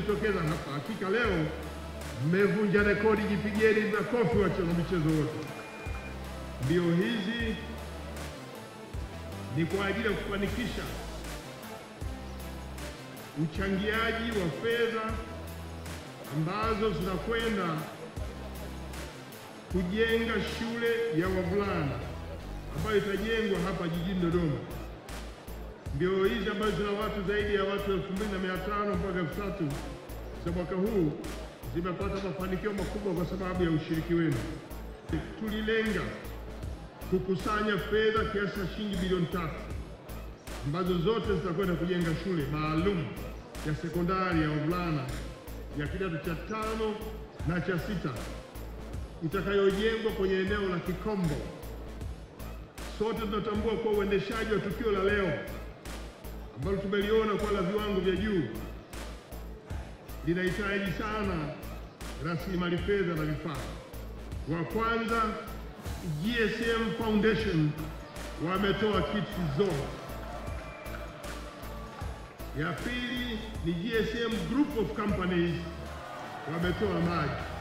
mliojitokeza hapa. Hakika leo mmevunja rekodi, jipigeni makofi wacheza michezo wote. Mbio hizi ni kwa ajili ya kufanikisha uchangiaji wa fedha ambazo zinakwenda kujenga shule ya wavulana ambayo itajengwa hapa jijini Dodoma. Mbio hizi ambazo zina watu zaidi ya watu 2500 mpaka 3000 za mwaka huu zimepata mafanikio makubwa kwa sababu ya ushiriki wenu. Tulilenga kukusanya fedha kiasi cha shilingi bilioni 3 ambazo zote zitakwenda kujenga shule maalum ya sekondari ya wavulana ya kidato cha 5 na cha 6 itakayojengwa kwenye eneo la Kikombo. Sote tunatambua kuwa uendeshaji wa tukio la leo ambalo tumeliona kwa la viwango vya juu linahitaji sana rasilimali fedha na vifaa. Wa kwanza, GSM Foundation wametoa kiti zote. Ya pili ni GSM Group of Companies wametoa maji.